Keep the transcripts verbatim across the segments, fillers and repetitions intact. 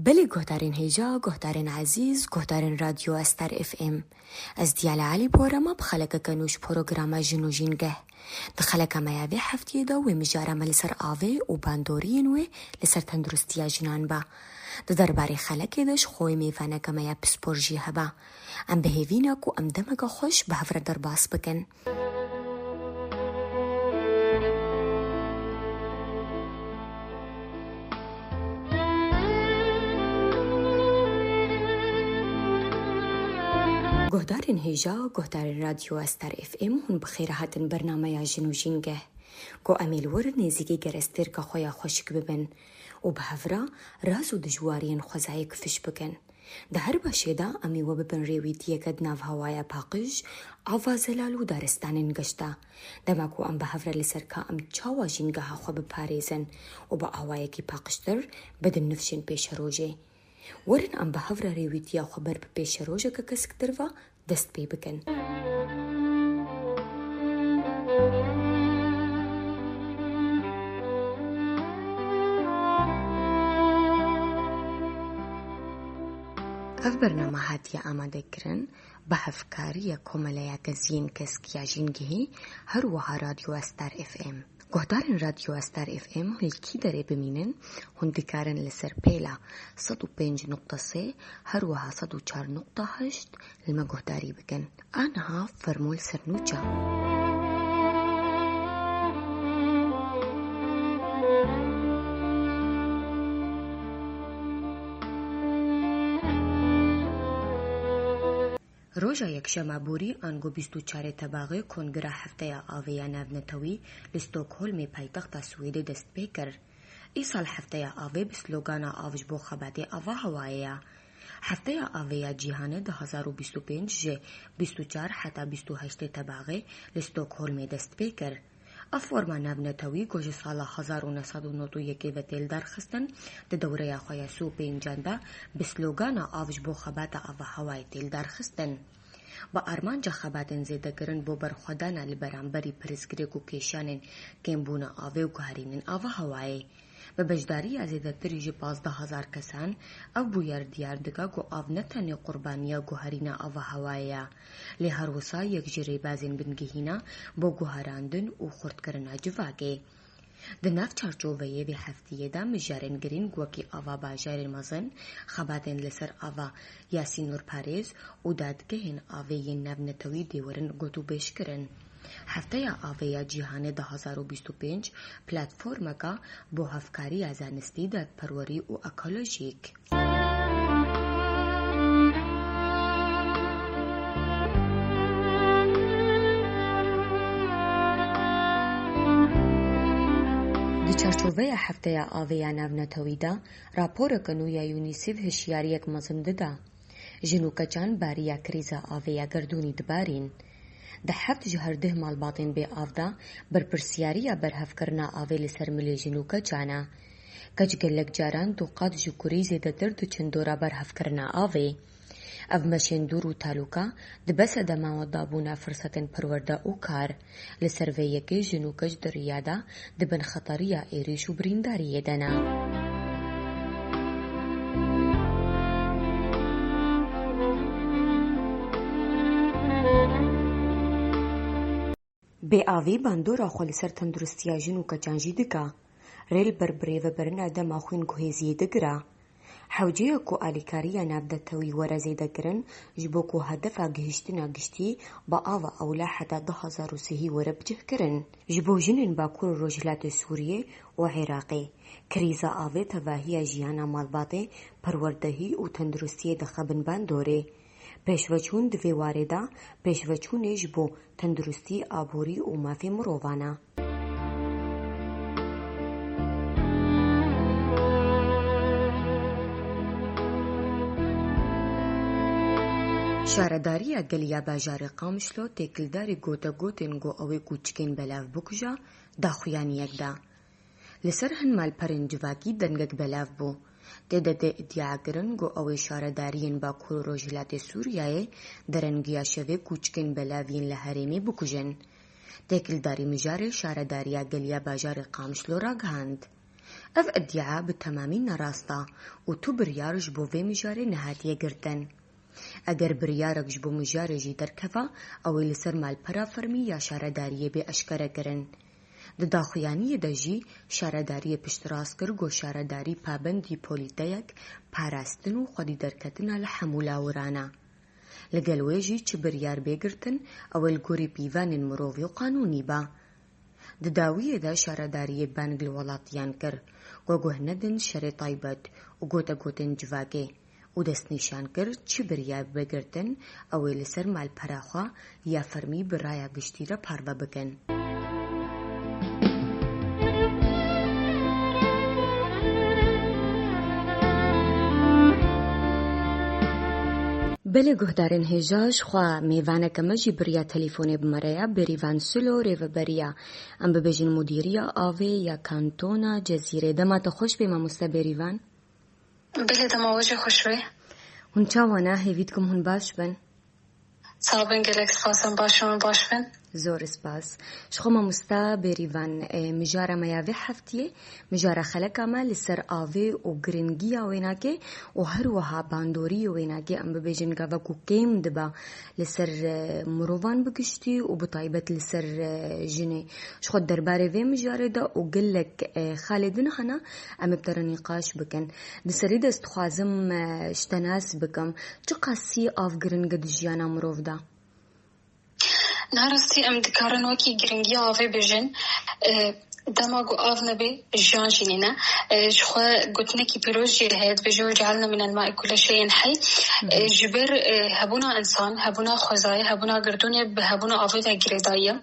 Belê guhdarên hêja, guhdarên ezîz, guhdarên Radyo Estar F M. Ez Diyale Elî Borema bi xelekeke nû ji programa Jin û Jîngeh. Di xeleka me ya vê heftiyê de wê mijara me li ser avê û bandoriyên wê li ser tenduristiya jinan be. Di derbarê xelekê de ji xwe wê mêvaneke me ya pispor jî hebe. Em bi hêvî ne ku em demeke xweş bi hev re derbas bikin. Guhdarên hêja, guhdarên Radyo Estar F M, hûn bi xêr hatin bernameya Jin û Jîngeh. Ku em ê li wir nêzîkî gerestêrka xwe ya xweşik bibin û bi hev re raz û dijwariyên xwezayê kifiş bikin. Di her beşê de em ê we bibin rêwîtiyeke di nav hewaya paqij, ava zelal û daristanên geşta. Dema ku em bi hev re li ser ka em çawa jîngeha xwe biparêzin û bi awayekî paqijtir bidin nifşên pêşerojê. Werin em bi hev re rêwîtiya xwe ber bi pêşerojeke kesktir ve dest pê bikin. Ev bername hatiye amadekirin bi hevkariya Komeleya Keziyên Kesk ya Jîngehî, her wiha Radyo Estar F M. Guhdarên Radyo Estar F M hûn li kî derê bimînin, hûn dikarin li ser pêla sed û pênc nokta sê, her wiha sed û çar nokta heşt li me guhdarî bikin. A niha fermo li ser nûça. Roja yekşema borî ango bîst û çarê Tebaxê Kongra Hefteya Avê ya Navnetewî li Stockholmê paytexta Swêdê dest pê kir. Îsal Hefteya Avê bi slogana Av ji bo xebatê ava hewayê ya. Hefteya Avê ya Cîhanê du hezar û bîst û pênc ji bîst û çar heta bîst û heştê Tebaxê li Stockholmê dest pê kir. Ev forma navnetewî ku ji sala hezar û neh sed û nod û yekê ve tê lidarxistin, di dewreya xwe ya sî û pêncan de bi slogana Av ji bo xebata avahewayê tê lidarxistin. Bi armanca xebatên zêdekirin bo berxwedana li beramberî pirsgirêk û kêşanên kêmbûna avê û guherînên avahewayê. Bi beşdariya zêdetirî ji pazdeh hezar kesan, ev bûyer diyar dike ku av ne tenê qurbaniya guherîna avahewayê ye, lê her wisa yek ji rêbazên bingehîn e bo guherandin û xurtkirina civakê. Di nav çarçoveyê vê heftiyê de mijarên girîng wekî ava bajarên mezin, xebatên li ser ava ya sînorparêz û dadgehên avê yên navnetewî dê werin gotûbêjkirin. Hefteya Avê ya Cîhanê du hezar û bîst û pênc platformeka bo hevkariya zanistî, dadperwerî û ekolojîk. Di çarçoveya Hefteya Avê ya Navnetewî de, raporeke nû ya UNICEF hişyariyek mezin dida. Jin û keçan bariya krîza avê ya gerdûnî dibarîn. Di heft ji her deh malbatên bê av de berpirsiyariya berhevkirina avê li ser milê jin û keçan e. Keç gelek caran du qat ji kurî zêdetir diçin dora berhevkirina avê. Ev meşên dûr û talûka dibe sedema we dabûna firsetên perwerde û kar. Li ser vê yekê jin û keç di riya de di bin xetariya êrîş û birîndariyê de ne. Bêavî bandora xwe li ser tenduristiya jin û keçan jî dike. Rê li ber birêvebirina dema xwîn guhêziyê digire. Hewceyek ku alîkariya navnetewî were zêdekirin, ji bo ku hedefa gihiştina giştî bi ava ewla heta du hezar û sihî were bicihkirin. Ji bo jinên Bakur û Rojhilatê Sûriyê û Iraqê, krîza avê tevahiya jiyana malbatê, perwerdehî û tenduristiyê dixe bin bandorê. Pêşveçûn di vê warê de pêşveçûnê ji bo tenduristî, aborî û mafê mirovan e. Şaredariya Gel ya Bajarê Qamişlo têkildarî gotegotên ku ew ê kûçikên belav bikuje, daxuyaniyek da. Li ser hin malperên civakî dengek belav bû. Tê de tê îdiakirin ku ew ê şaredariyên Bakur û Rojhilatê Sûriyeyê derengiya şevê kûçikên belav yên li herêmê bikujin. Têkildarî mijarê şaredariya Gel ya Bajarê Qamişlo ragihand. Ev îdia bi temamî nerast e û tu biryar ji bo vê mijarê nehatiye girtin. Eger biryarek ji bo mijarê jî derkeva, ew ê li ser malpera fermî ya şaredariyê bê eşkerekirin. Di daxuyaniyê de jî şaredariyê piştrast kir ku şaredarî pabendî polîteyek, parastin û xwedî derketina li hemû lawiran e. Li gel wê jî çi biryar bê girtin, ew ê li gorî pîvanên mirovî û qanûnî be. Di dawiyê de şaredariyê bang li welatiyan kir, ku guh nedin şerê taybet û gote gotên civakê û destnîşan kir, çi biryar bibe girtin, ew ê li ser malpera xwe ya fermî bi raya giştî re parve bikin. Belê guhdarên hêja, ji xwe mêvaneke me jî bi riya telîfonê bi me re ye, Bêrîvan Silo, rêveberiya, em bibêjin, mudîriya avê ya kantona Cezîrê. Dema te xweş bê, mamoste Bêrîvan. Belê, dema we jî xweş be. Hûn çawa ne? Hêvî dikim hûn baş bin. Sax bin, gelek spas, em baş in, hûn baş bin. Zor spas. Ji xwe mamosta Bêrîvan, e, mijara me ya vê heftiyê, mijara xeleka me li ser avê û giringiya wênakê û her wiha bandoriyê wênakê, em bibêjin, gava ku kêm dibe li ser, e, mirovan bi giştî û bi taybet li ser, e, jinê. Ji xwe derbarê vê mijarê de û gelek, e, xalê din hene, em ê bi te re nîqaş bikin. Di serî de ez dixwazim, e, ji te nas bikim. Çiqasî av giring e di jiyana mirov de? Na rastî em dikarin wekî giringiya avê bêjin, e, dema ku av nebe, jiyan jî nîne. E, ji xwe gotinekî pîroz jî heye, dibêje: "وجعلنا من الماء كل شيء حي." E, ji ber, e, hebûna însan, hebûna xwezayê, hebûna girdûnê bi hebûna avê ve girêdayî ye.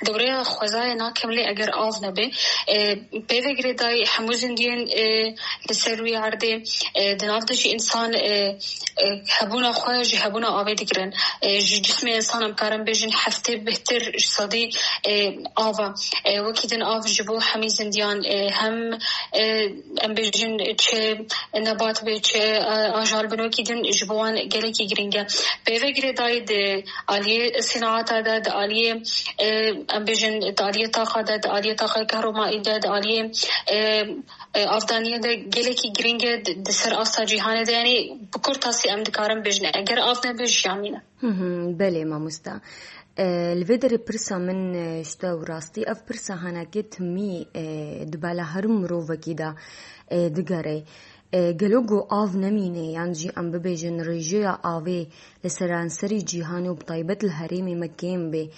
Dewreya xwezayê nakim lê eger av nebe, e, pê ve girêdayî hemû zindiyên, e, li ser wî erdê, e, di nav de jî însan, e, e, hebûna xwe ji hebûna avê digirin. E, ji cismê însan em karin bêjin heftê bêhtir ji sedî, e, av e. E, wekî din av ji bo hemî zindiyan, e, hem, e, em bêjin çi nebat be, çi, e, ajal bin, wekî din ji bo wan gelekî giring e. Pê ve girêdayî di aliyê sînaeta de, di aliyê, e, em bêjin di aliyê taxa de, di aliyê taxa kehromayî de, di aliyê, e, e, avdaniyê de gelekî giring e di, di ser asta cîhanê de. Yanî bi kurtasî em dikarin bêjin, eger av nebe, jiyan nîne. Hı hı, belê mamosta. E, li vê derê pirsa min, e, ji te û rastî ev pirsa hanakê timî, e, di bala her mirovekî de, e, digere. E, gelo ku av nemîne, yan jî em bibêjin rêjeya avê li seranserî cîhanê û bi taybet li herêmê me kêm bê,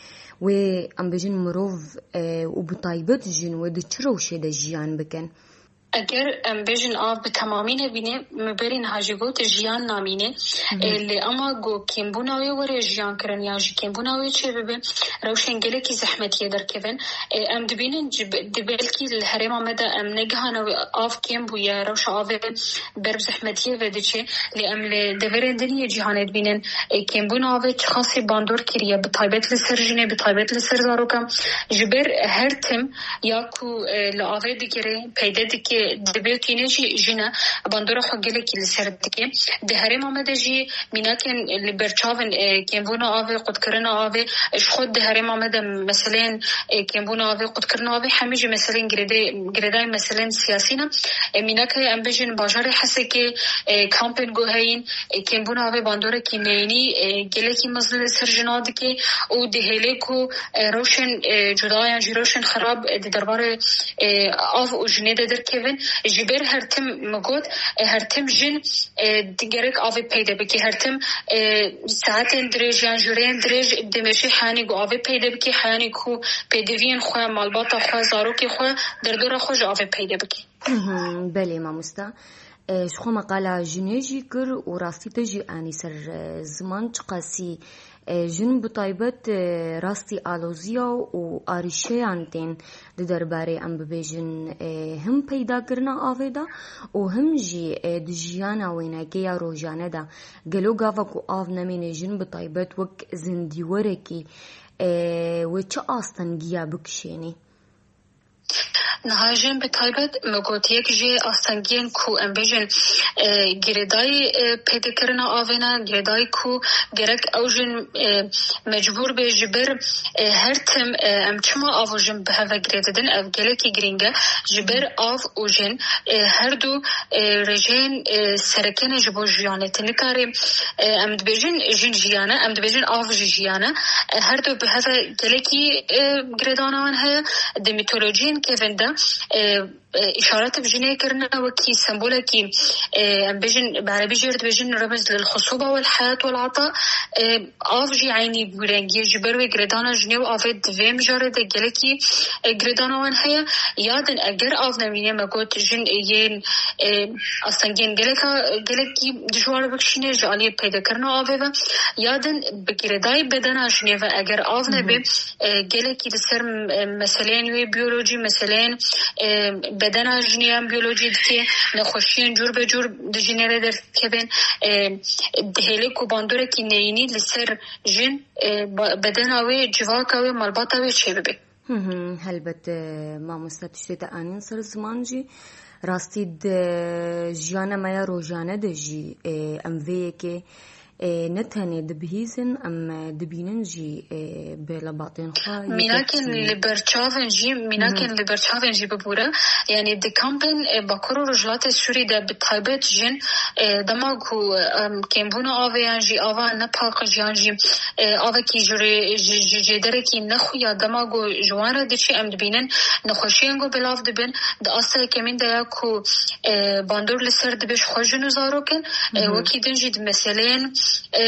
wê em bêjin mirov, e, û bi taybet jin wê di çi rewşê de jiyan bikin? Eger em bêjin av bi temamî nebîne, me berî niha jî got, jiyan namîne. Hı hı. E, lê ema ku kêmbûna wê were jiyan kirin yan jî kêmbûna wê çêbibe, rewşên gelekî zehmetiyê derkevin. E, em dibînin ji be-, di belkî li herêma me de em negihane wê av kêm bûye, rewşa avê ber bi zehmetiyê ve diçe. Lê em li deverên din yê cîhanê dibînin, e, kêmbûna avê çiqasî bandor kiriye, bi taybet li ser jinê, bi taybet li ser zarokan. Ji ber her tim ya ku, e, li avê digire, peyde dike, dibe tîne jî jin e, bandora xwe gelekî li ser dike. Di herêma me de jî mînakên li ber çav in, e, kêmbûna avê, qutkirina avê, ji xwe di herêma me de meseleyên, e, kêmbûna avê, qutkirina avê hemî jî meseleyên girêdê-, girêdayî meseleyên siyasî ne. E, mînake em bêjin bajarê Hesekê, e, kampên ku heyîn, e, kêmbûna avê bandorekî neyînî, e, gelekî mezin li ser jina dike û dihêle ku, e, rewşên, e, cuda yan jî rewşên xerab, e, di derbarê, e, av û jinê de derkevin. Ji ber her tim min got, e, her tim jin, e, di gerek avê peyde bike. Her tim, e, saetên dirêj yan jûreyên dirêj dimeşe heyanî ku avê peyde bike, heyanî ku pêdiviyên xwe, malbata xwe, zarokê xwe, derdora xwe ji avê peyde bike. Hı hı, belê mamosta. E, ji xwe me qala jinê jî kir û rastî te jî anî ser, e, ziman çiqasî, e, jin bi taybet, e, rastî aloziya û arîşeyan tên di derbarê, em bibêjin, e, him peydakirina avê de û him jî, e, di jiyana wênakê ya rojane de. Gelo gava ku av nemîne, jin bi taybet wek zindîwerekî, e, wê çi astengiya bikişênî? Niha jin bi taybet, me got, yek ji astengiyên ku em bêjin, e, girêdayî, e, pêdekirina avê ne, girêdayî ku gerek ew jin, e, mecbûr be ji ber, e, her tim, e, em çima av û jin bi hev ve girê didin, ev gelekî girîng e. Ji ber av û jin, e, her du, e, rêjeyên, e, sereke ne ji bo jiyanê. Tu nikarî, e, em dibêjin jin jiyan e, em dibêjin av jî jiyan e. E, her du bi hev ve gelekî, e, girêdana wan heye. Di mîtolojiyên kevin de, e, e, îşaret bi jinê kirine wekî sembolekî, e, em bêjin, bi erebî jê re dibêjin remez lil xusuba wel heyat wel ata. E, av jî eynî bi wî rengî ye, ji ber wê girêdana jinê û avê di vê mijarê de gelekî, e, girêdana wan heye. Ya din eger av nemîne, me got, jin, e, yên, e, astengiyên geleka, gelekî dijwar bikişîne ji aliyê peydekirina avê ve. Ya din bi girêdayî bedena jinê ve eger av nebe, e, gelekî li ser, e, meseleyên wê biyolojî, meseleyên, e, bedena jinê yan biyolojî dike, nexweşiyên cûr be cûr di jinê re derkevin, e, dihêle ku bandorekî neyînî li ser jin, e, ba-, bedena wê, civaka wê, malbata wê çêbibe. Hı hı, helbet, e, mamoste, tiştê te anîn ser ziman jî. Rastî di jiyana me ya rojane de jî, e, em vê yekê, e, ne tenê dibihîzin, em, e, dibînin jî, e, bi lebatên xwe yekek Mînakên dibînin. Li ber çavên jî, mînakên Hı hı. li ber çavên jî bibûre. Yanî di kampên, e, Bakur û Rojhilatê Sûrî de bi taybet jin, e, dema ku, em, kêmbûna avê yan jî ava nepaqij yan jî, e, avekî ji rê, ji, ji jêderekî nexuya dema ku ji wan re diçî, em dibînin nexweşiyên ku belav dibin. Di asta yekemîn de ya ku, e, bandor li ser dibe ji xwe jin û zarok in. E, Hı hı. Wekî din jî di meseleyên, e,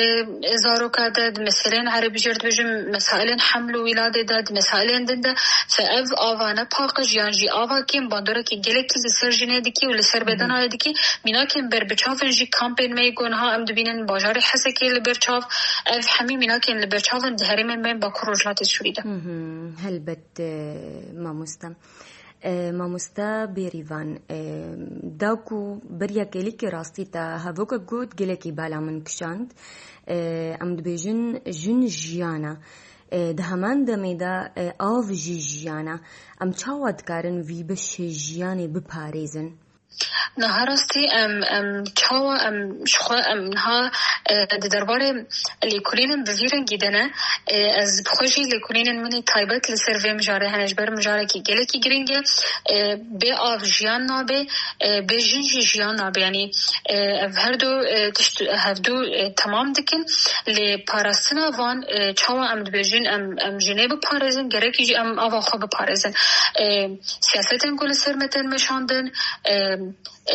zaroka de, di meseleyên erebî jê re dibêjin mesailên heml û wîladê de, di mesailên din de, fe ev ava nepaqij yan jî ava kêm bandorekî gelekî li ser jinê dikî û li ser Hı hı. bedena wê dikî. Mînakên ber bi çavên jî kampên me yê ku niha em dibînin bajarê Hesekê li ber çav, ev hemî mînakên li ber çavên di herêmên me Bakur Rojhilatê Sûrî de. Hı hı, helbet, e, mamoste. E, mamoste Bêrîvan, e, da ku beriya kêlîkê rastî te hevok got gelekî bala min kişand. E, em dibêjin jin jiyan e. E, di heman demê de, e, av jî jiyan e. Em çawa dikarin vî beşê jiyanê biparêzin? Niha rastî em, em çawa em ji xwe em niha, e, di derbarê lêkolînin bi vî rengî de ne. E, ez bi xwe jî lêkolînin min ê taybet li ser vê mijarê hene, ji ber mijarekî gelekî girîng e. E, bê av jiyan nabe, e, bê jin jî jiyan nabe. Yanî, e, ev her du, e, tişt hevdu, e, temam dikin. Lê parastina van, e, çawa em dibêjin, em, em jinê biparêzin, gerekî jî em ava xwe biparêzin. E, siyasetên ku li ser me tên meşandin, e,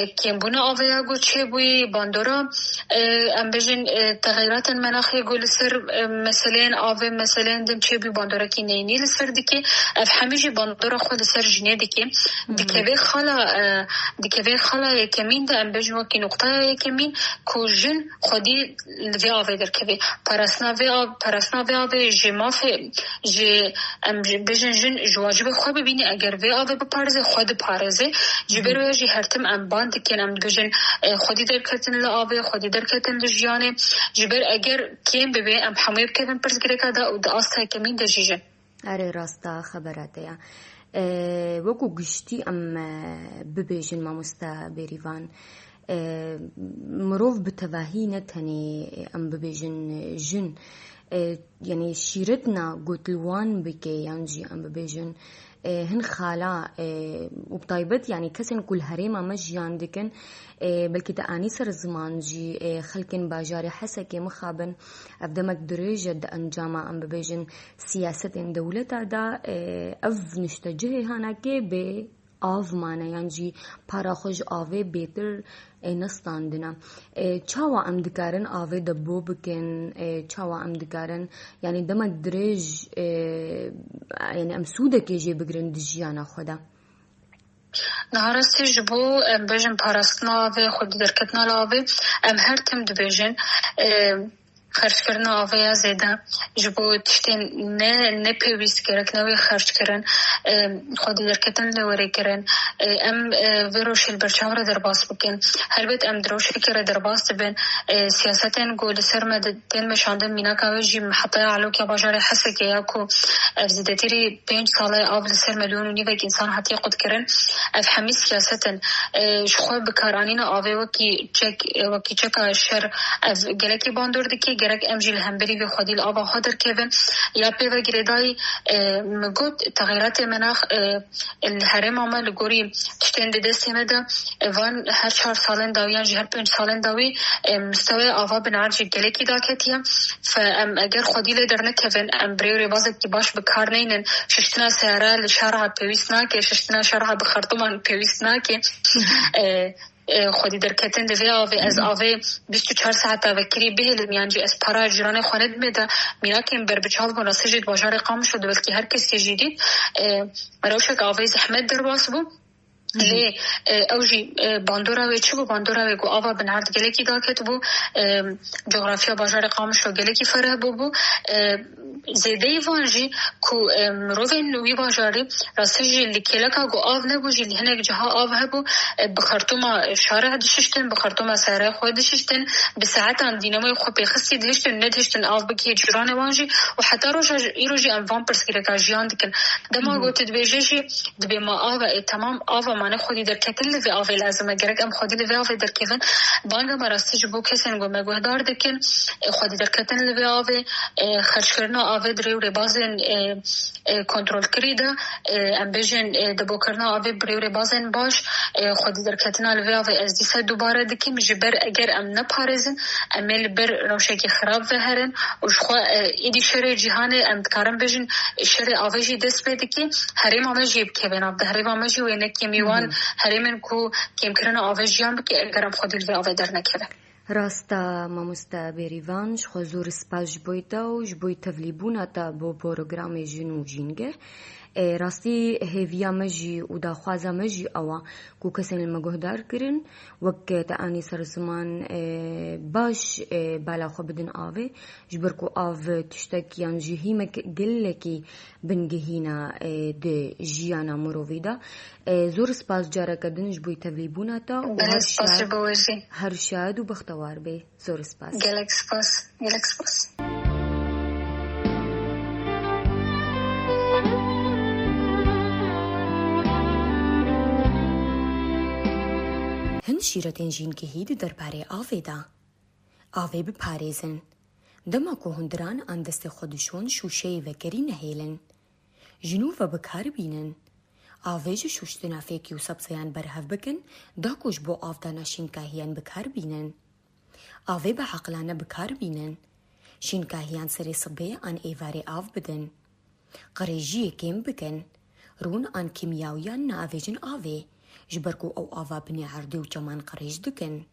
e, kêmbûna avê ya ku çêbûyî, bandora, e, em bêjin, e, texeyratên menaxê ku li ser, e, meseleyên avê, meseleyên din çêbûyî, bandorekî neyînî li ser dike. Ev hemî jî bandora xwe li ser jinê dike. Hı hı. Dikeve xala, e, dikeve xala yekemîn de, em bêjin wekî nuqtaya yekemîn ku jin xwedî li vê avê derkeve. Parastina vê av-, parastina vê avê ji mafê, ji, em ji, bêjin jin ji wacibê xwe bibîne, eger vê avê biparêze, xwe diparêze. Ji ber Hı hı. wê jî her tim em ban dikin, em dibêjin, e, xwedî derketin li avê, xwedî derketin li jiyanê. Ji ber eger kêm bibe, em hemûyê bikevin pirsgirêka de û di asta yekemîn de jî jin. Erê, rast e, xebera te ya. E, wekî giştî em, e, bibêjin, mamoste Bêrîvan, e, mirov bi tevahî ne tenê, e, em bibêjin, e, jin, e, yanî şîretna got li wan bike, yan jî em bibêjin, e, hin xala, e, û bi taybet, yanî kesên ku li herêma me jiyan dikin, e, belkî te anî ser ziman jî, e, xelkên bajarê Hesekê mixabin, ev demek dirêj e di encama, em bibêjin, siyasetên dewleta de, e, ev niştecihê hanakê bê av mane, yan jî para xwe ji avê bêtir, e, nestandine. E, çawa em dikarin avê de bo bikin? E, çawa em dikarin, yanî demek dirêj, e, yanî em sûdekê jê bigirin di jiyana xwe de? Niha rastî ji bo, em bêjin, parastina avê, xwedî derketina li avê, em her tim dibêjin, e, Xerckirina avê ya zêde ji bo tiştên ne, ne pêwîst gerek newê xerckirin, e, xwedî derketin lê were kirin. E, em, e, vê rewşê li ber çav re derbas bikin. Helbet em di rewşekê re derbas dibin. E, siyasetên ku li ser me di-, tên meşandin, mînaka wê jî mihetaya Elokya bajarê Hesekê ya ku ev zêdetirî pênc sal e av li ser milyon û nîvek însan hatiye qutkirin. Ev hemî siyaset in. E, ji xwe bikaranîna avê wekî çek, wekî çeka şer ev gelekî bandor dike. Gerek em jî li hemberî vê xwedî li ava xwe derkevin. Ya pê ve girêdayî, e, min got, texeyratê menax, e, li herêma me li gorî tiştên di destê me de, e, van her çar salên dawî yan jî her pênc salên dawî, e, mistewaya ava binerd jî gelekî daketiye. Fe em eger xwedî lê dernekevin, em bi rê û rêbazekî baş bi kar neynin, şiştina seyara li şer re pêwîst nake, şiştina şer re bi xertûman pêwîst nake. E, e, xwedî derketin di vê avê, ez avê bîst û çar saeta vekirî bihêlim, yan jî ez para cîranê xwe nedimê de, mînakên berbiçav bûn, rastî jî di bajarê Qamişlo de belkî her kesê jî dît, e, rewşek avê zehmet derbas bû. Lê, e, ew jî, e, bandora wê çi bû? Bandora wê ku ava binerd gelekî daket bû, e, coxrafya bajarê Qamişlo gelekî fereh bû bû. E, zêdeyî van jî ku, e, mirovên wî bajarî rastî jî li kêleka ku av nebû jî li hinek ciha av hebû, e, bi xertûma şarê dişiştin, bi xertûma serê xwe dişiştin, bi saetan dînamoyê xwe pêxistî dihiştin, nedihiştin av bikê cîranê wan jî û heta roja îro jî em van pirsgirêka jiyan dikin. Dema Hı hı. gotî dibêje jî, dibê ma ava, e, temam ava mane xwedî derketin li vê avê lazim e. Gerek em xwedî li vê avê derkevin. Banga me rastî ji bo kesên ku me guhdar dikin, e, xwedî derketin li vê avê, e, xerckirina avê di rê û rêbazên, e, e, kontrolkirî de, e, em bêjin, e, debokirina avê bi rê û rêbazên baş, e, xwedî derketina li vê avê ez dîsa dubare dikim. Ji ber eger em neparêzin, em ê li ber rewşekî xirab ve herin û ji xwe, e, êdî şerê cîhanê em dikarin bêjin, şerê avê jî dest pê dike, herêma me jî bikeve nav de. Herêma me jî wê ne kêmî wan Hı hı. herêmên ku kêmkirina avê jiyan bike, eger em xwedî li vê avê dernekevin. Rast e, mamoste Bêrîvan, ji xwe zor spas ji bo te û ji bo tevlîbûna te bo programê Jin û Jîngeh. E, rastî hêviya me jî û daxwaza me jî ew e ku kesên li me guhdar kirin, wek te anî ser ziman, e, baş, e, bala xwe bidin avê, ji ber ku av tiştek yan jî hîmek gelekî bingehîn e, e, di jiyana mirovî de. E, zor spas careke din ji bo tevlîbûna te û Belê, her spas şad, ji bo we jî. Her şad û bextewar bê. Zor spas. Gelek spas. Gelek spas. Hin şîretên jîngehî di derbarê avê de. Avê biparêzin. Dema ku hundiran an destê xwe dişon, şûşeyê vegerî nehêlin. Ji nû ve bi kar bînin. Avê ji şûştina fêkî û sebzeyan berhev bikin, da ku ji bo avdana şînkahiyan bi kar bînin. Avê bi eqilane bi kar bînin. Şînkahiyan serê sibê an êvarê av bidin. Qirêjiyê kêm bikin. Rûn an kîmyawiyan neavêjin avê, ji ber ku ew ava binê erdê û çeman qirêj dikin.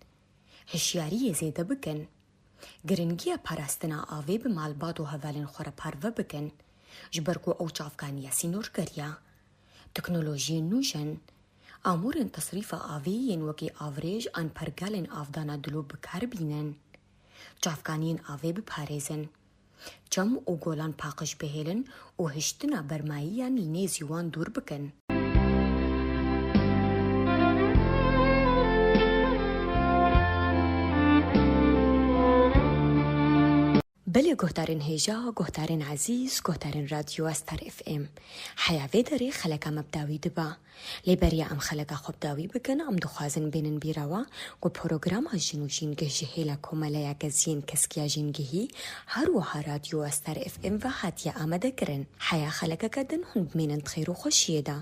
Hişyariyê zêde bikin. Giringiya parastina avê bi malbat û hevalên xwe re parve bikin, ji ber ku ew çavkaniya sînorger ya. Teknolojiyên nû jin. Amûrên tesrîfa avê yên wekî avrêj an pergalên avdana dilo bi kar bînin. Çavkaniyên avê biparêzin. Çem û golan paqij bihêlin û hiştina bermayî ya nînê zî wan dûr bikin. Belê guhdarên hêja, guhdarên ezîz, guhdarên Radyoya Star F M. Heya vê derê xeleka me bi dawî diba. Lê beriya em xeleka xwe bi dawî bikin, em dixwazin bênin bîra we ku programa Jin û Jîngeh ji hêla Komeleya Keziyên Keskiya Jîngehî, her wiha Radyoya Star F M ve hatiye amadekirin. Heya xelekeke din hûn bimînin di xêr û xweşiyê de.